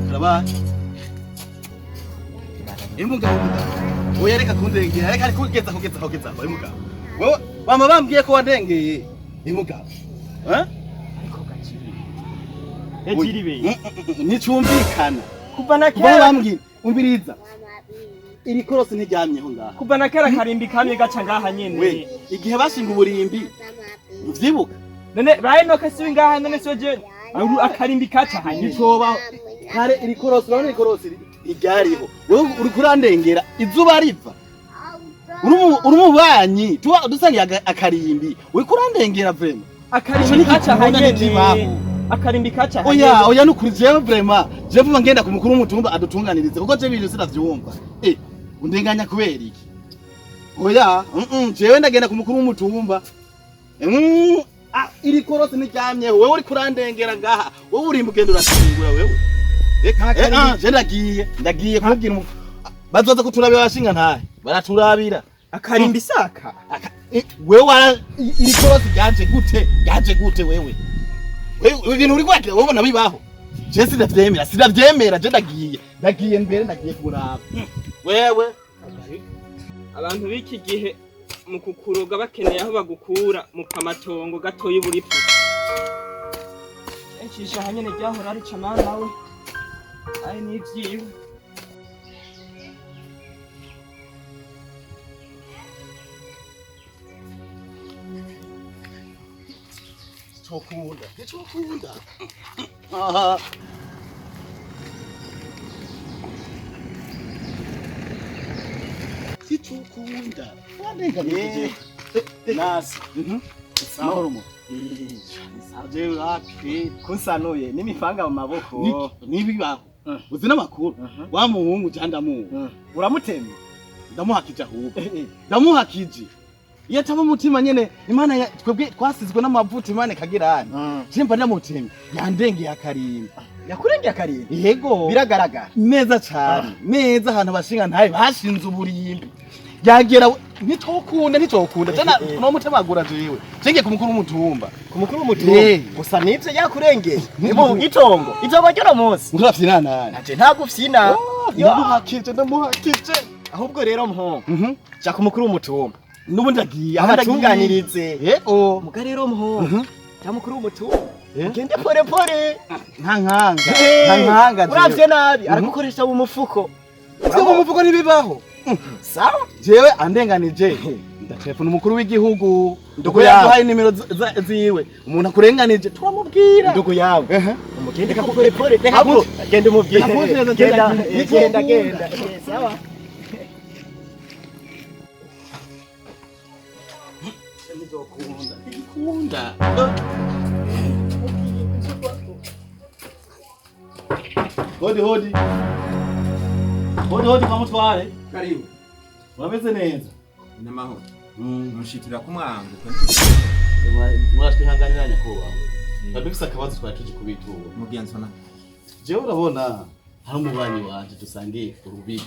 Karabaye. Imugabo mugabo. Oya reka kundengera, reka kugeza kugeza kugeza aho imugabo. Wewe mama bambwiye ko wandengeye. Imugabo. Eh? Ejiribe. Nticumvikana. Kuva na Kuva kera bambwiye umviriza. Iri korosi ntiryamyeho ngaha. Kuva na kera karimbi kamye gaca ngaha nyene. We, igihe bashinga uburimbi uvyibuka? None ba Enoke siwe ngaha, none siwe je akarimbi kaca hanyene. Nticobaho. Kare iri korosi, urabona iri korosi ntiryariho. Wewe uriko urandengera izuba riva. Uri umubanyi tuba dusangiye akarimbi, uriko urandengera vraiment. Akarimbi kaca hanyene. Ntikibaho. Akarimbi kaca hanyene. Oya, oya, nukuri jewe vraiment, jewe vuba ngenda ku mukuru w'umutumba adutunganirize kuko jewe ibintu sinavyumva. Eh, undenganya kubera iki? Oya, jewe ndagenda ku mukuru w'umutumba. Ah, iri korosi ntiryamyeho, wewe uriko urandengera ngaha, wewe urimba ugenda urasingura wewe. Nta Eh, ah, karimbi. je ndagiye kubwira bazoza kuturabira abashinga ntahe, baraturabira. Akarimbi saka. Wewe iri korosi ryaje gute? Ryaje gute wewe? Wewe ibintu uri kwakira wowe ubona bibaho? Je sinavyemera, sinavyemera, je ndagiye mbere, ndagiye kuraba. Wewe Abantu b'iki gihe mu kukuroga bakeneye aho bagukura mu kamatongo gatoya uburipfu. Ecisha hanyene ryahora rica mama we. Ari n'ivyiwe. Icokunda, icokunda. Aha. Icokunda. Wandenganije. Nasi. Amahoro mo. Jewe wapi? Kunsanuye n'imipanga mu maboko. Nibibaho. Uzi n'amakuru. Wa muhungu je ndamuha. Uramutemye? Ndamuhakije ahubwo. Ndamuhakije. Iyo ataba umutima nyene Imana twebwe twasizwe n'amavuta Imana ikagirana. Je mba ndamutemye. Yandengeye akarimbi. Yakurengeye akarimbi? Yego. Biragaragara. Neza cyane. Neza ahantu bashinga ntaye bashinze uburimbi. Yagera ntitokunda ntitokunda. Jana no mutemagura jewe. Cenge ku mukuru w'umutumba. Ku mukuru w'umutumba. Gusa nivyo yakurengeye. Ni itongo. Itongo ry'uno munsi. Nturafyina nani? Nanje ntagufyina. Ndamuhakije, ndamuhakije. Ahubwo rero mho. Ja ku mukuru w'umutumba. N'ubundi agiye abatunganirize. Yego. Muga rero mho. Ja mukuru w'umutumba. Ugende pore pore. Nta nkanga. Nta nkanga. Uravye nabi aragukoresha mu mufuko. Sio mu mufuko ntibibaho. Sawa? Jewe andenganije. Ndatelefona umukuru w'igihugu. Ndugu Ndugu yawe. yaduhaye nimero ziwe. Umuntu akurenganije turamubwira. Ndugu yawe. Umugende ka pore pore. Reka Ahubwo genda umubwire. Reka kuntereza, Genda genda. genda genda. Sawa. Ntizokunda. Ntikunda. Hodi hodi. Hodi hodi kwa mutware. Karibu. Urameze neza? N'amahoro. Mushitira ku mwango. Muratwihanganira nyakubahwa. Twari dufise akabazo twari tuje kubitura. Mugenzi na. Jewe urabona hari umubanyi wanje dusangiye urubibi.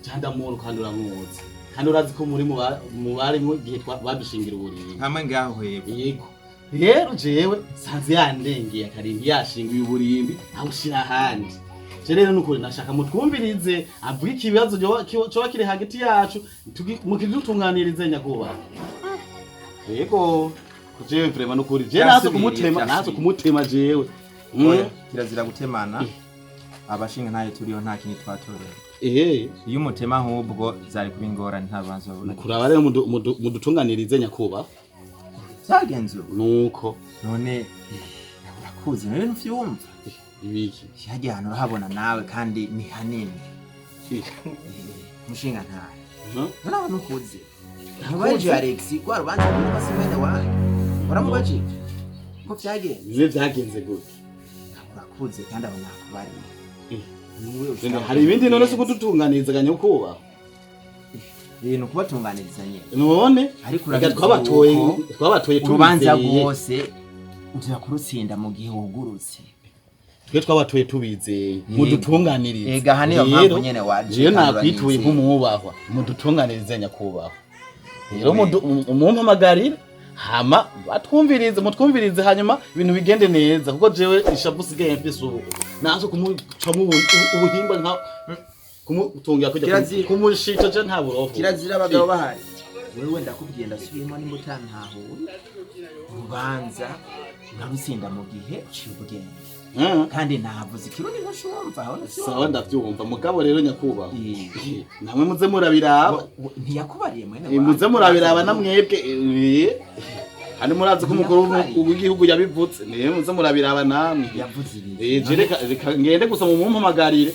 Candamuru kandi uramuzi. Kandi urazi ko muri mu barimwo igihe badushingira uburimbi. Hamwe ngaho hepfo. Yego. Rero jewe sanze yandengeye akarimbi yashinguye uburimbi awushira ahandi. Je rero nukuri nashaka mutwumvirize avuge ikibazo coba kiri hagati yacu mukidutunganirize nyakubahwa. Yego. Jewe vraiment nukuri je nazo Byasubiriye, kumutema nazo byasubiriye. kumutema jewe. Oya, kirazira gutemana. Abashinga ntayo turiho nta kintu twatoreye. Iyo umutema ahubwo zari kuba ingorane nta rubanza babona. Nukuraba rero mudutunganirize nyakubahwa. Vyagenze uko. Nuko None urakuzi none ntuvyumva. Ibiki? Hagiye ahantu urahabona nawe kandi ni hanini. Mushinga ntayo. None abantu ukuzi. Ntubaje Alex rwa rubanza rwuba si mwene wanyu. Waramubajije ko vyagenze? Bibe vyagenze gute? Urakuze kandi abona akubariye. Hari ibindi none se kudutunganiriza nyakubahwa? Ni ukubatunganiriza nyene. None Ariko reka urabizi twabatoye, yuko twabatoye urubanza tubizeye. rwose uza kurutsinda mu gihe wugurutse. Twe twabatoye tubizeye, mudutunganirize. Ega, aha niyo Rero, mpamvu nyene waje, jewe kandi nakwituye uranyizeye. nk'umwubahwa, mudutunganirize nyakubahwa. Rero mumpamagarire, hama batwumvirize, mutwumvirize, hanyuma ibintu bigende neza, kuko jewe ishavu usigaye mfise ubu nazo kumucamo ubuhimba nka kumutungira kujya Kirazira. kumushica, je nta burofu. Kirazira abagabo bahari. Wewe ndakubwiye, ndasubiyemo, nimba utantahuye, urubanza urarutsinda mu gihe uciye ubwenge. Kandi navuze ikirundi ntushumva aho. Sawa, ndavyumva, mugabo rero nyakubahwa, Eh. namwe muze murabiraba. Ntiyakubariye mwene Eh, muze murabiraba namwebwe, kandi murazi ko umukuru Ntiyakubariye. w'igihugu yabivutse, niyo muze murabiraba namwe. Yavuze ibi? Je reka ngende gusa mumumpamagarire,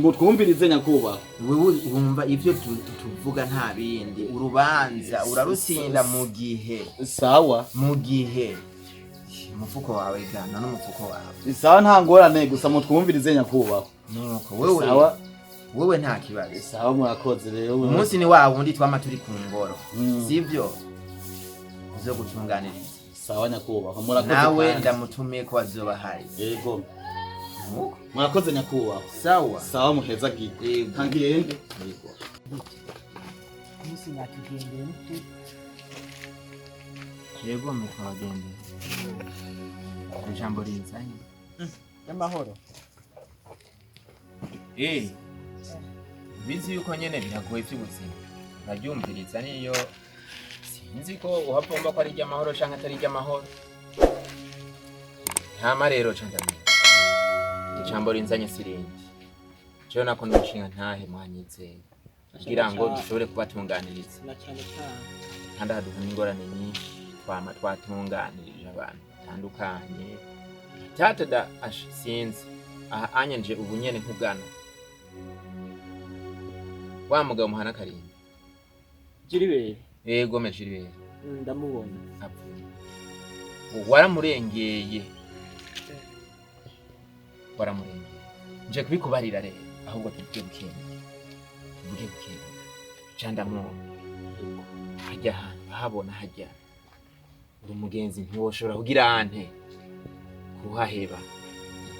mutwumvirize nyakubahwa. Wewe wumva ivyo tuvuga, nta bindi, urubanza urarutsinda mu gihe Sawa. mu gihe umufuko wawe gana n'umufuko wawe. Sawa, nta ngorane, gusa mutwumvirize nyakubahwa. Nuko wewe Sawa. wewe nta kibazo. Sawa, murakoze rero. Umunsi ni wa wundi twama turi ku ngoro, sivyo? Uzo gutunganiriza. Sawa nyakubahwa, murakoze. Nawe Kandi. ndamutumiye ko azoba ahari. Yego. Nuko. Murakoze nyakubahwa. Sawa. Sawa, muhezagirwe. Yego. Ntangende. Yego. Umunsi mwatugendeye mute? Yego, mukwagendera ijambo rinzanye. Y'amahoro. Eh, bizi yuko nyene biragoye ivy'ubuzima, uraryumviriza, niyo sinzi ko uhavomba ko ari iry'amahoro canke atari iry'amahoro. Ntama rero ca ndamenya ijambo rinzanye sirindi, jewe nako n'umushinga ntahe mwanyizeye kugira ngo dushobore kubatunganiriza. Na cyane cyane. Kandi aha duhura n'ingorane nyinshi, twama twatunganirije abantu batandukanye, tata da asha sinzi aha anye nje ubu nyene nkugana wa mugabo muhana karimbi. Jiribere. Yego, mejiribere. Ndamubona. Apfuye, waramurengeye, waramurengeye. Nje kubikubarira rero, ahubwo tuvuge bukebuke, tuvuge bukebuke. Ca ndamwumva hajya ahantu habona hajya uri umugenzi, ntiwoshobora kugira ante kuhaheba.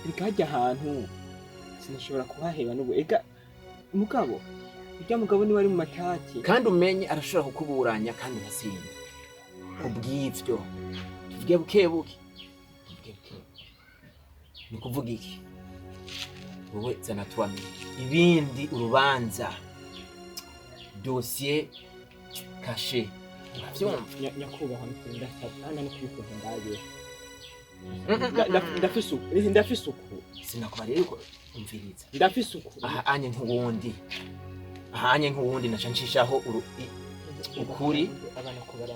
Reka, hajya ahantu sinashobora kuhaheba n'ubu. Ega mugabo, urya mugabo niwe ari mu matati. Kandi umenye arashobora kukuburanya kandi ugatsinda. Ubw'ivyo tuvuge bukebuke, tuvuge bukebuke. Ni ukuvuga iki? Wowe zana tuwamenye ibindi, urubanza dosiye kashe, uravyumva? Nyakubahwa, ndasabye hano no kubikora ndabe. Ndafise uku, ndafise uku. Sinakubariye yuko umviriza. Ndafise uku. Aha anye nk'uwundi, aha anye nk'uwundi naca ncishaho ukuri. Abana ko bara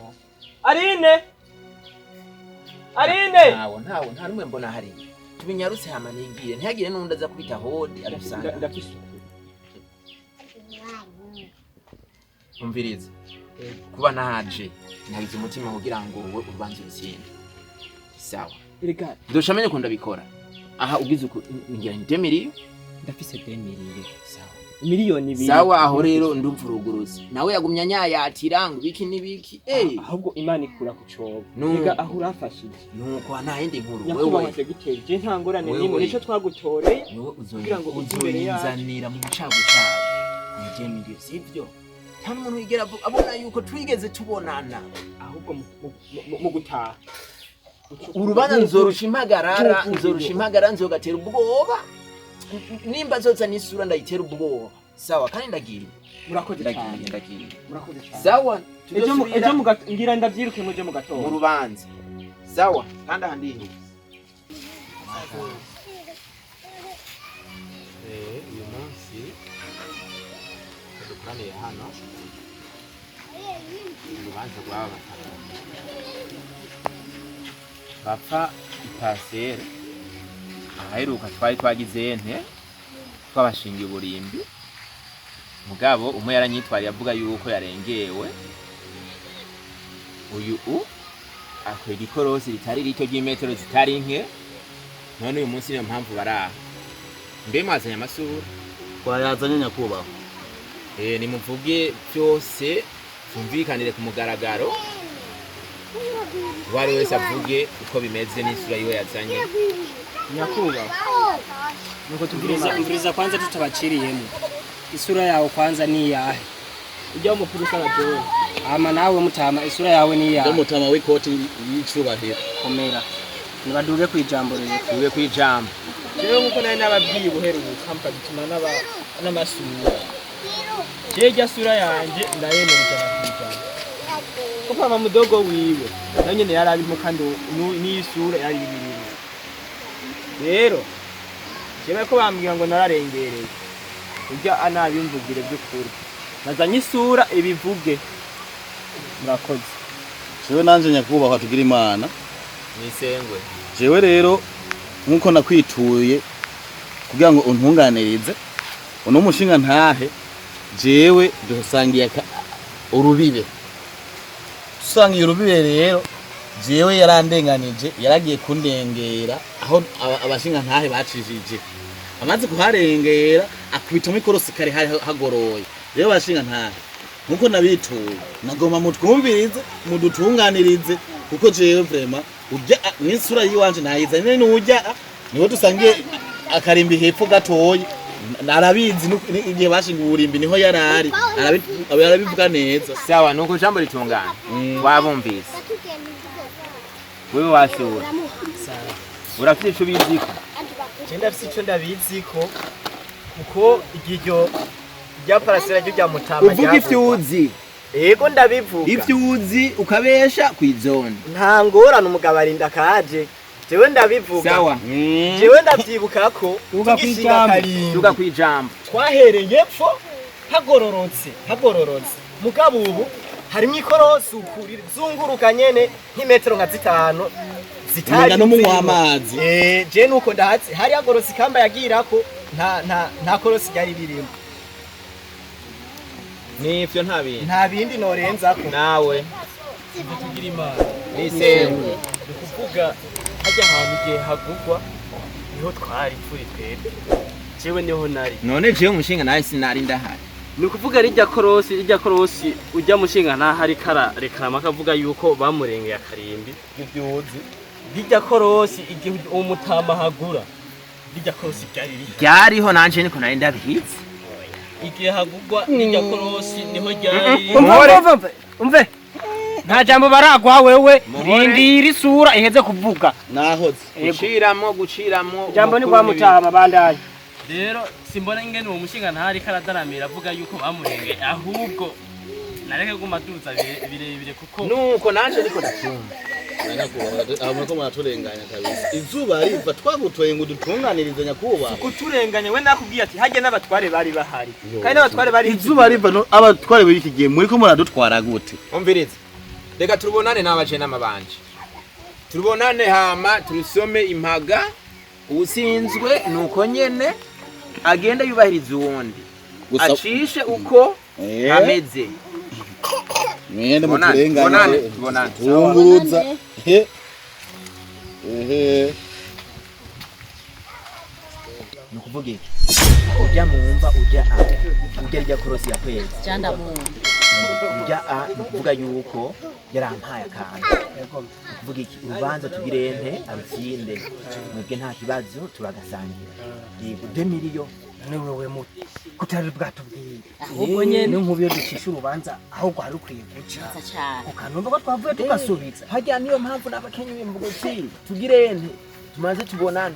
Aline, Aline. Ntawo, ntawo, nta rumwe mbona hariya. Tubinyarutse hama nigire, ntihagire n'undi aza kubita hodi adusanga. Ndafise uku. Umviriza, kuba naje nagize umutima kugira ngo wowe urubanza urutsinde, sawa? Erega Ndosha amenye ukuntu ndabikora aha, ugize uku ngira ni 2 millions. Ndafise 2 millions. Sawa. 2 miliyoni. Sawa, aho rero ndumva urugurutse, nawe yagumya anyayatira ngo ibiki n'ibiki, eh. Ahubwo Imana ikura ku cobo. No. Ega aho urafashije. Nuko nta yindi nkuru. Nyakubahwa Wewe dogiteri, je nta ngorane Wewe. n'imwe, nico twagutoreye niwe kugira ngo uze imbere yacu. uzoyinzanira mu bucagucagu ni 2 millions, sivyo? Nta muntu yigera abona yuko twigeze tubonana. Ahubwo mu gutaha Urubanza nzorusha impagarara, Tuvuge. nzorusha impagarara, nzogatera ubwoba. Nimba azoza n'isura ndayitera ubwoba, sawa? Kandi ndagiye. Murakoze Ndagiye. cyane. Ndagiye. Murakoze cyane. Sawa. Ejo Tuzosubira ejo ngira ndavyiruke muje mu mu gatondo. rubanza, sawa? Kandi aha ndihuse. Uyu munsi dukoraniye hano urubanza rw'aba batatu bapfa iparcelle. Ahaheruka twari twagize nte? Twabashingiye uburimbi, mugabo umwe yaranyitwariye avuga yuko yarengewe. Uyu akwega ikorosi ritari rito ry'imetero zitari nke. None uyu munsi niyo mpamvu baraha. Mbe mwazanye amasura? Twayazanye nyakubahwa. Nimuvuge byose tumvikanire ku mugaragaro, uwo ari wese avuge uko bimeze n'isura yiwe yazanye. Nyakubahwa, nuko tugira Umviriza, imana. Umviriza kwanza tutabaciriyemo. Isura yawe kwanza ni iyahe? Ujya w'umupira usa na jewe. Hama nawe mutama, isura yawe ni iyahe? Mutama w'ikoti y'icubahiro. Komera, nibaduge ku ijambo rero. Tuve ku ijambo. Jewe nkuko nari nababwiye ubuheruka, mukadutuma n'amasura, jewe irya sura yanje ndayemera 100%, kuko mama mudogo wiwe nawe nyene yari abirimo, kandi n'iyi sura yari ibirimo. Rero jewe ko bambwira ngo nararengereye, ujya anabimvugire by'ukuri, nazanye isura ibivuge. Murakoze. Jewe nanje, nyakubahwa, tugira imana. Nisengwe. Jewe rero nkuko nakwituye kugira ngo untunganirize uno mushinga ntahe, jewe dusangiye urubibe, dusangiye urubibe. Rero jewe yarandenganije, yaragiye kundengera aho abashinga ntahe bacishije, amaze kuharengera akubitamo ikorosi kare hari hagoroye. Rero bashinga ntahe, nkuko nabituye, nagomba mutwumvirize, mudutunganirize, kuko jewe vraiment urya n'isura yiwanje nayizanye, n'urya niwe dusangiye akarimbi hepfo gatoyi, arabizi igihe bashinga uburimbi niho yarari, arabivuga neza. Sawa, nuko ijambo ritungana, twabumvise. Wewe wasura urafite ico ubiziko? Je ndafise ico ndabiziko, kuko iryo rya parasera ryo rya mutama Uvuga ivyo uzi. Yego, ndabivuga. Ivyo uzi ukabesha kw'izone. Nta ngorane, umugabo arinda kaje. Jewe ndabivuga. Sawa. Jewe ndavyibuka ko Tuga tugishinga kwijambo. karimbi, Tuga kwijambo. twahereye epfo hagororotse, hagororotse, mugabo ubu harimwo ikorosi zunguruka nyene nk'imetero nka 5 zitari Umenga n'umunywa zirimo. w'amazi. Je nuko ndahatse hari hagororotse, ikamba yagirako nta korosi ryari ririmo. Nivyo, nta bintu. Nta bindi norenzako. Nawe. Tugira imana. Nisengwe. Ni ukuvuga hajya ahantu igihe hagugwa niho twari turi twebwe, jewe niho nari. None jewe umushinga nawe sinari ndahari. Ni ukuvuga rijya korosi ujya mushinga ntahari kararekarama akavuga yuko bamurengeye akarimbi. Ivyo uzi. Rijya korosi igihe uwo mutama hagura, rijya korosi ryari rihari. Ryariho, nanje niko nari ndabizi. Igihe hagugwa rijya korosi niho ryari. Umve, umve, umve, umve, nta jambo baragwa wewe. Muhore. Rindira isura iheze kuvuga. Nahoze. Yego. Guciramwo, guciramwo. Jambo ni umukuru kwa mutama, bandanye. Rero simbona ingene uwo mushinga ntahari karadaramira avuga yuko bamurengeye, ahubwo nareke guma duza birebire kuko Nuko nanje niko ndacyumva. Nyakubahwa, aho muriko muraturenganya kabisa. Izuba riva twagutoye ngo udutunganirize, nyakubahwa. Kuturenganya, we nakubwiye ati hajya n'abatware bari bahari, kandi n'abatware bari Izuba riva no abatware b'iki gihe muriko muradutwara gute? Umviriza, reka turubonane n'abaje n'amabanje, turubonane hama turusome impaga. Uwutsinzwe nuko nyene agenda yubahiriza uwundi. Gusa Acishe uko ameze. Mwende. Tubonane, Muturenganye. tubonane, tubonane. Tunguruza. He. Ehe. Ni ukuvuga iki? Ujya mumva ujya a ujya rya korosi ya kwezi ujya a, ni ukuvuga yuko yarampaye akantu. Ni ukuvuga iki? Urubanza tugirente arutsinde, mwebwe nta kibazo, turagasangira. Yego, 2 millions. None wewe muti kutari bwatubwiye? Ahubwo nyene. Ni nk'ubu iyo ducisha urubanza ahubwo hari ukwiye guca Neza cane. ukanumva ko twavuye tugasubiza. Hajya niyo mpamvu n'abakenyuye mvuga uti tugirente tumaze tubonane.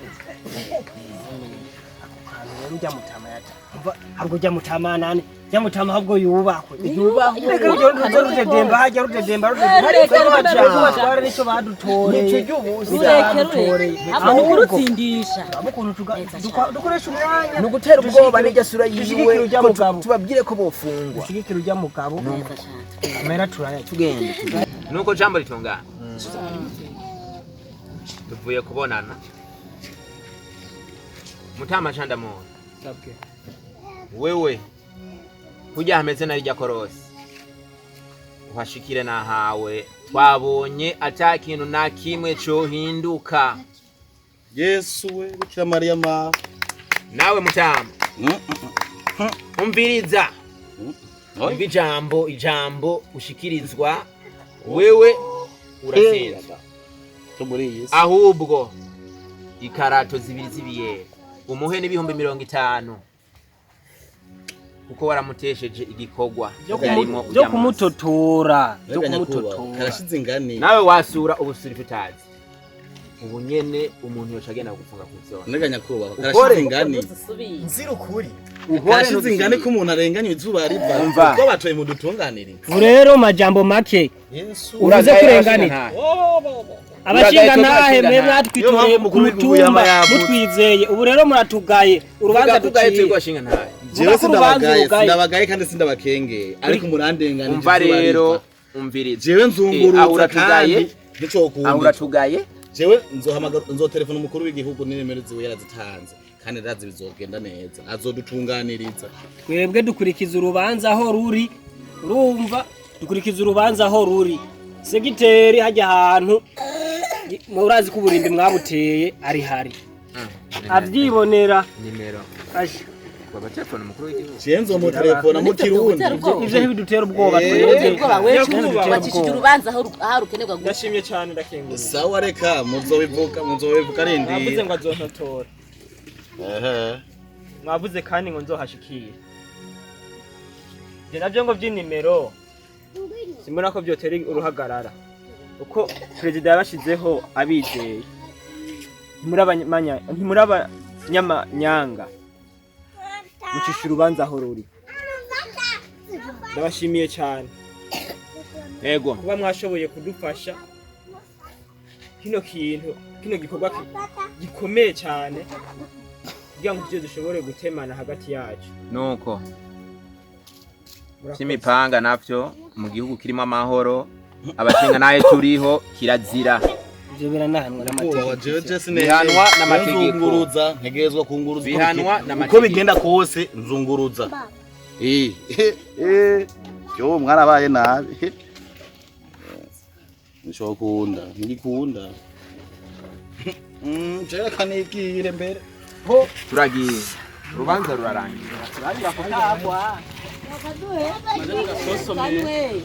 Ako kantu rero ujya mutama yata umva, ahubwo ujya mutama nane, ujya mutama ahubwo yubahwe. Yubahwe. Reka rujya rudedemba hajya rudedemba rudedemba. Reka Ariko reka. batwara nicyo badutoreye. Nico ry'ubusa. Rureke, Badutoreye. rureke. Ahubwo ni ukurutsindisha. Urabona ukuntu Neza duka- cane. dukoresha umwanya. Ni ugutera ubwoba n'irya sura yiwe Dushigikire ujya ko mugabo. tubabwire ko bofungwa. Dushigikire ujya mugabo. Neza cane. Amera turaya. Tugende nuko jambo ritungana, tuvuye kubonana mutama candamona. Wewe kurya hameze na rirya korosi uhashikire nahawe, twabonye ata kintu na kimwe cohinduka. Yesu we, Bikira Mariya ma. Nawe mutama, umviriza. Umva ijambo ushikirizwa wewe urasinzwa. Cyo muri iyi si. Ahubwo ikarato zibiri z'ibiyeri umuhe n'50,000 kuko waramutesheje igikorwa yarimo byo ujya munsi. kumutotora, byo Mbega nyakubahwa, kumutotora. karashize ingani. Nawe wasura ubusuri tutazi ubu nyene umuntu yoca agenda kugufunga ku zone. Mbega nyakubahwa, Ukore. karashize ingani. Nzira ukuri. Karashize ingani ko umuntu arenganywa izuba riva. Umva. Kuko batoye mu dutunganiriza. Ubu rero majambo make Yesu. uvuze kurenganira abashinga ntahe mwe Niyo mpamvu mwatwitoreye ku umukuru w'igihugu yama mutumba yavutse. mutwizeye, ubu rero muratugaye urubanza duciye. Jewe Vuga ko urubanza sindabagaye, urugaye. sindabagaye kandi sindabakengeye, ariko murandenganije Umva izuba rero, riva. umviriza. Jewe Aho nzunguruza uratugaye. kandi nicokunda. Aho uratugaye. Jewe nzohamagara, nzotelefona umukuru w'igihugu n'inimero ziwe yarazitanze kandi ndazi bizogenda neza, azodutunganiriza. Twebwe dukurikiza urubanza aho ruri, urumva, dukurikiza urubanza aho ruri. Segiteri hajya ahantu murazi ko uburimbi mwabuteye ari hari abyibonera. Nimero. Asha. Waba telefone umukuru w'igihugu. Jewe nzomutelefona mu Kirundi. Ivyo ntibidutera ubwoba twebwe. Ubwoba wecu Ntibidutera wacishije ubwoba. urubanza aho aho rukenerwa gusa. Ndashimye cyane, ndakenguruka. Sawa, reka muzobivuga Mwavuze rindira. ngo azontotora. Ehe. Mwavuze kandi ngo nzohashikire. Ibyo nabyo ngo by'inimero simbona ko byotera uruhagarara uko perezida yabashizeho abizeye. Ntimuri abanyamanyanga, mucisha urubanza aho ruri. Ndabashimiye cyane Yego. kuba mwashoboye kudufasha kino kintu, kino gikorwa gikomeye cyane kugira ngo tujye dushobore gutemana hagati yacu. Nuko Murakoze. cy'imipanga navyo mu gihugu kirimo amahoro abashinga naye turiho kirazira. Ivyo biranahanwa Nyakubahwa, n'amategeko. jewe je sinenge. Bihanwa n'amategeko. Nzunguruza, ntegerezwa kunguruza uko Bihanwa n'amategeko. uko bigenda kose nzunguruza. Eh, eh, yo mwarabaye nabi. Nishokunda, ntigikunda. Jewe kanibwire mbere. Ho, Turagiye, urubanza rurarangira. Kamwe.